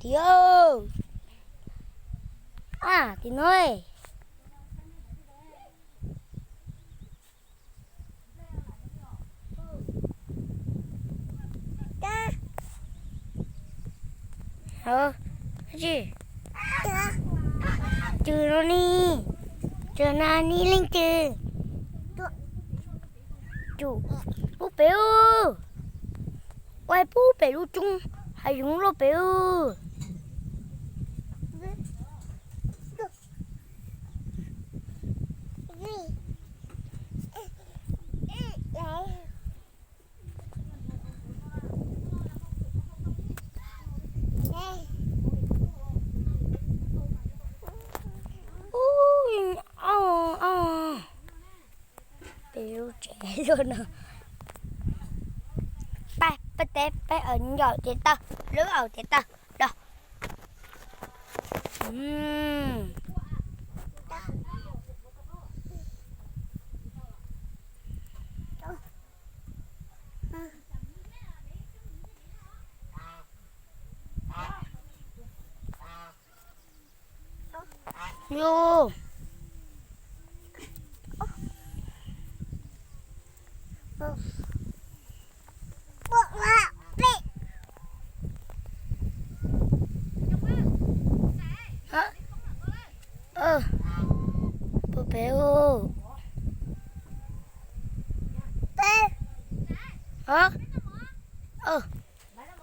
Yo, a, tim no. Tsis, twg no ne? Tsis na, ni leej twg? Pub pem, ua pub pem lub roob hav zoov loj pem. Peb lub tsev luaj no. Peb, peb teb, peb aws ncaum tes taw, lub aws tes taw los. Yus. Pub pem.